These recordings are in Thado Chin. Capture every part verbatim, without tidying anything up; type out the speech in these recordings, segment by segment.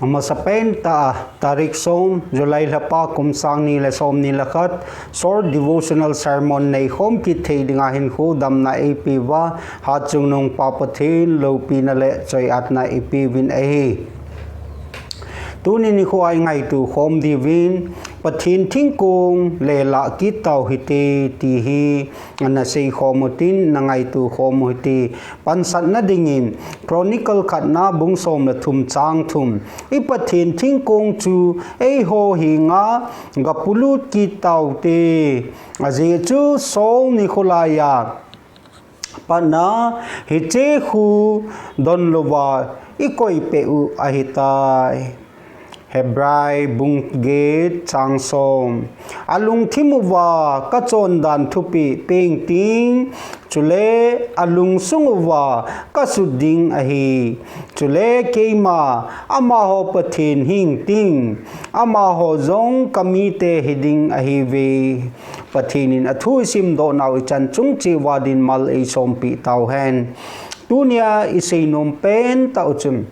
Amasapen tah a, tarik som, July lhapa kum sang ni le som ni le khat, short devotional sermon neikhom kit thei dinga hinkho damna eipe uva, Hatchungnung Pa Pathen loupina le choi-atna ipeuvin ahi. Tuni nikho a ingaito khom diuvin, Pathen thingkong lelah kit tau hite ti hi, ana seikhom utin, nangaito khom uhite. Pansatna dingin, Chronicle khatna bung som le thum chang thum. I Pathen thingkong chu eiho henga gapolut kit taute. Ajeh chu Saul nikho laiya patna hiche khu donlouva ikoi peh u ahitai. Hebrai bung get chang som. Alungthim uva kachondan thupeh peng ting, chule alungsung uva kasut ding ahi. Chule keima amaho Pathen hing ting, amaho jong kamite hiding ahiuve. Pathen in athu isimdoh nau ichan chung cheh uva dinmal eisompeh tauhen. Tunia iseinom pen tah u chun,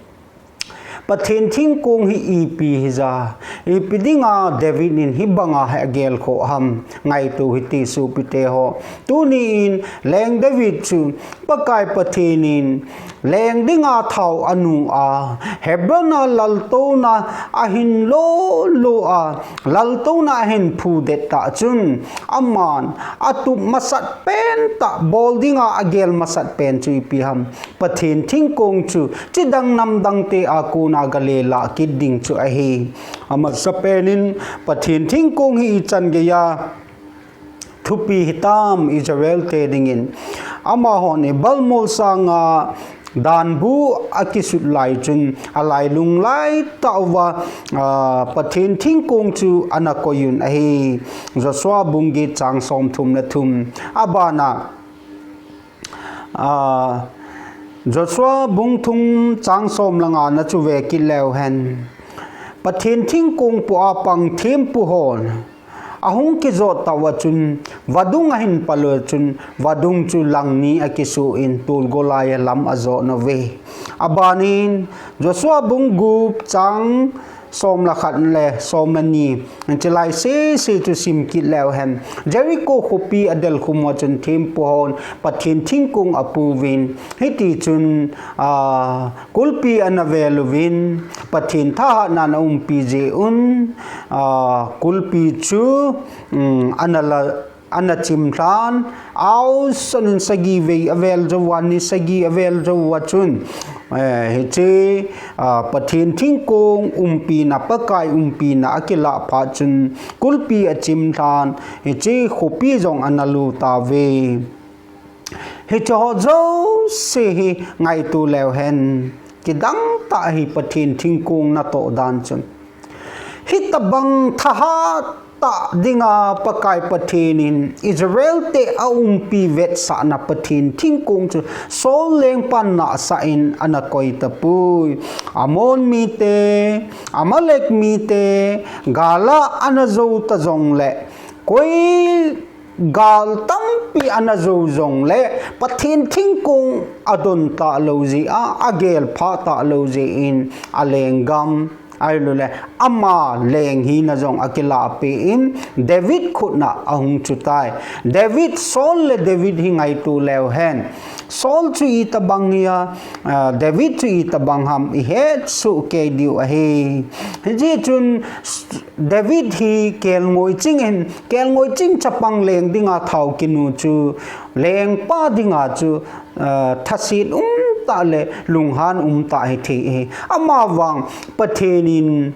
Pathen thingkong hi ipi hija, ipi dinga David in hibanga hi agelkhoh ham, ngaito hite sopite ho. Tuni in leng David chu Pakai Pathen in leng dinga thao anung a, Hebron a laltouna ahin lolo a, laltouna ahin phudet tah chun, aman atup masat pen tah, bol dinga agel masat pen chu ipi ham, Pathen thingkong chu chidang namdangte a kona galelah kit ding chu ahi. Amasapen in Pathen thingkong hi ichan geiya thupi hitam Israelte dingin. Amahon Ebal mol sanga danbu akisut lai chun alailung laitah uva, a, Pathen thingkong chu ana koiyun ahi. Joshua bung get chang som thum le thum. Abana, a, Joshua bung thum chang som le nga na chu ve kit leuhen, Pathen thingkong pua pang thempu hon ahung kijot tauva chun, vadung ahin pal uva chun, vadung chu langni akisoh in tolgo laiya lam ajot nauve. Abanin Joshua bung gup chang som le khat le som le ni, chulai sese chu sim kit leuhen, Jericho khopi adelkhum uva chun thempu hon Pathen thingkong apuuvin, hitichun, a, kulpi ana veluvin, Pathen thahatna ana umpi jeh un, a, kulpi chu, um, ana la, ana chimlhan, aosanin sagi vei avel jouva, ni sagi avel jouva chun, eh, hiche, a, Pathen thingkong umpina, Pakai umpina akilah phat chun kulpi achimlhan, hiche khopi jong ana lo tauve. Hicheho jouse hi ngaito leuhen, kidang tah hi Pathen thingkong natoh dan chun. Hitobang thahat tah dinga Pakai Pathen in Israelte aumpi vetsahna Pathen thingkong chu Saul lengpan nahsah in ana koi tapoi. Ammon mite, Amalek mite, gala ana jou ta jongle, koi gal tampi ana jou jongle, Pathen thingkong adon talou jeh a, agel phah talou jeh in, alenggam, ahiloule, ama leng hina jong akilahpeh in, David khutna ahung chutai. David, Saul le David hi ngaito leuhen. Saul chu itobang hia, a, David chu itobang ham ihet soh kei diu ahi. Hijeh chun David hi kelngoi ching in, kelngoi ching chapang leng dinga thao kinu chu, lengpa dinga chu, a, thaset umtah le lunghan umtah hithei ahi. Amavang Pathen in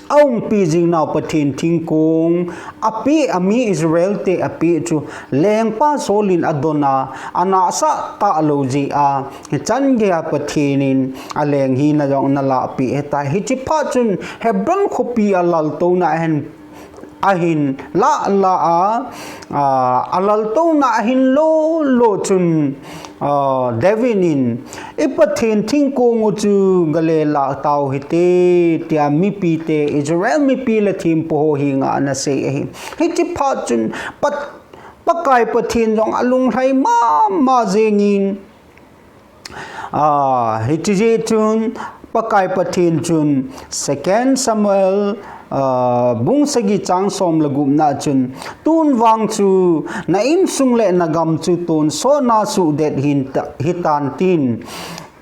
aumpi jing nau Pathen thingkong apeh, ami Israelte apeh chu lengpa Saul in adon a, anahsah talou jeh a, hichan geiya Pathen in aleng hina jong ana lahpeh ahitai. Hiche phat chun Hebron khopi a laltouna ahin, ahin lah lah a, a, alaltouna ahin lo lo chun, a, David in, I Pathen thingkong u chu galelah tau hite, tia mipite, Israel mipi le thempu ho henga ana sei ahi. Hiche phat chun Pat-, Pakai Pathen jong alunglhai mama jengin, a, hiche jeh chun Pakai Pathen chun Second Samuel, ah, bung sagi chang som le gupna chun, tun vang chu na insung le na gam chu tonsotna suhdet hin ta, hitan tin,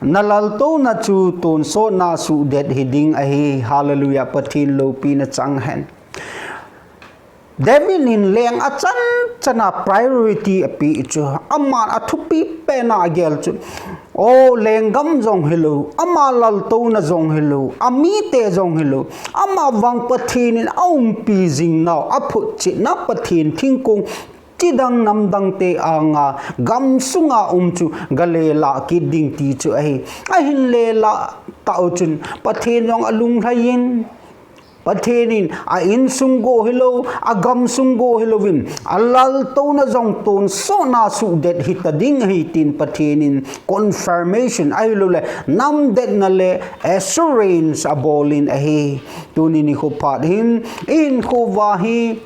na laltouna chu tonsotna suhdet hiding ahi. Hallelujah, Pathen loupina chang hen. David in leng achan chana priority apeh chu, aman athupi pena agel chu, o lenggam jong hilou, ama laltouna jong hilou, amite jong hilou, ama vang Pathen in aumpi jingnau, aphutchetna Pathen thingkong chidang namdang te anga gamsunga um chu gale lah kit ding ti chu ahi. Ahin le lah tau chun Pathen jong alunglhai in, Pathen in a insung go hilou, a gamsung go hilouvin, a laltouna jong tonsotna suhdet hita ding ahi tin Pathen in confirmation ahilouleh namdetna le assurance abolin ahi. Tuni nikho phat hin, ihinkho uva hi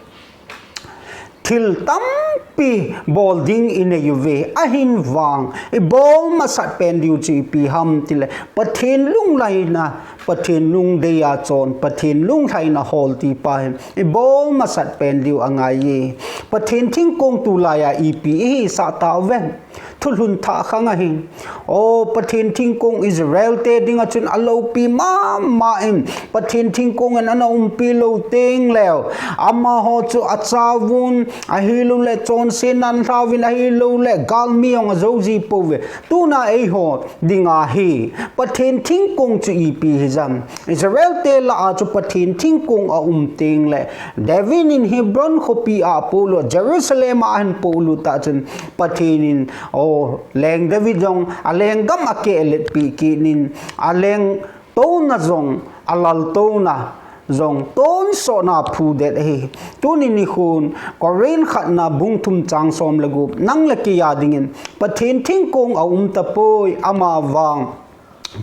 thil tampi bol ding inei uve, ahin vang ibol masat pen diu chu ipi ham tile, Pathen lunglhaina, Pathen lungdei a chon, Pathen lunglhaina hol ti pa hi ibol masat pen diu angai e. Pathen thingkong tulai a ipi ihisah tauve? Thulhun thah khang ahi. O, Pathen thingkong Israel te dinga chun aloupi mama in, Pathen thingkong in ana umpi lou teng leu, amaho chu achauvun, ahilouleh chonsetnan lhauvin, ahilouleh galmi jong ajou ji pouve. Tuna eiho dinga hi Pathen thingkong chu ipi hijam? Israel te lah a chu Pathen thingkong aum teng le, David in Hebron khopi a apolut, Jerusalem a ahin polut tah chun, Pathen in, o, leng David jong a lenggam akehlet pi kit in, a lengtouna jong, a laltouna jong tonsotna phudet ahi. Tuni nikhon Corinth khatna bung thum chang som le gup, nang le kei a dingin Pathen thingkong aum tapoi, ama vang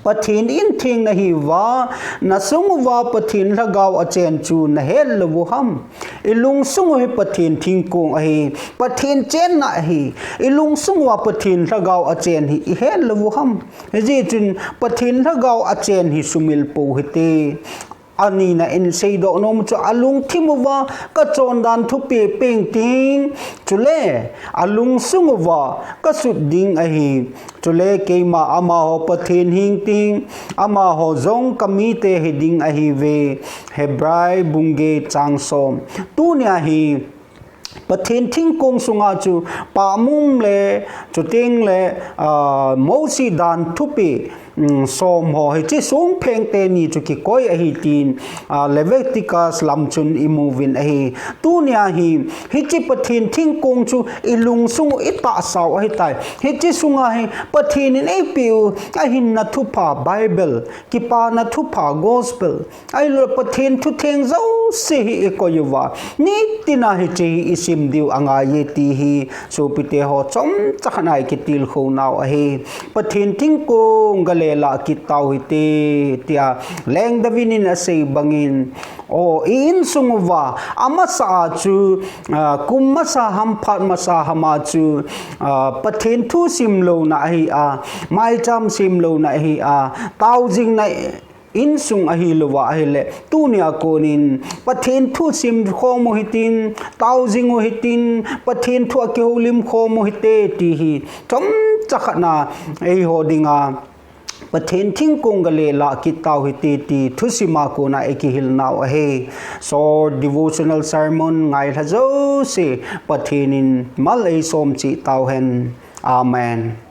Pathen in theng nahiuva, nasung uva Pathen lhagao achen chu nahet lou u ham? Ilungsung u hi Pathen thingkong ahi, Pathen chenna ahi. Ilungsung uva Pathen lhagao achen hi ihet lou u ham? Hijeh chun Pathen lhagao achen hi sumil pou hite. Anina in seidoh nom chu, alungthim uva kachondan thupeh peng ting, chule alungsung uva kasut ding ahi. Chule keima amaho Pathen hing ting, amaho jong kamite hiding ahiuve. Hebrai bung get chang som. Tunia hi Pathen thingkong sunga chu pamum le, chuteng le, ah, Mosi dan thupeh, um, som ho, hiche songpheng teni chu kikoi ahi tin, ah, Leviticus lam chun imuvin ahi. Tunia hi, hiche Pathen thingkong chu ilungsung u itahsa u ahitai. Hiche sunga hi Pathen in eipeh u ahinna thupha Bible, kipana thupha gospel, ahilou Pathen thutheng jouse hi ikoi uva, nitina hiche hi isim diu angai e ti hi sopite ho chomcha khat a ikitilkhou nau ahi. Pathen thingkong gale lah kit tau hite, tia leng David in asei bangin, o, i insung uva, amasa a chu, ah, kum masa ham, phat masa ham a chu, ah, Pathen thu simlouna ahi a, maicham simlouna ahi a, taojingna insung ahilouva ahile, tunia konin Pathen thu sim khom u hitin, taojing u hitin, Pathen thu akihoulim khom u hite ti hi chomcha khat a eiho dinga Pathen thingkong gale lah kit tau hite ti thusim a kona ikihil nau ahi. Short devotional sermon ngailha jouse Pathen in mal eisom cheh tau hen. Amen.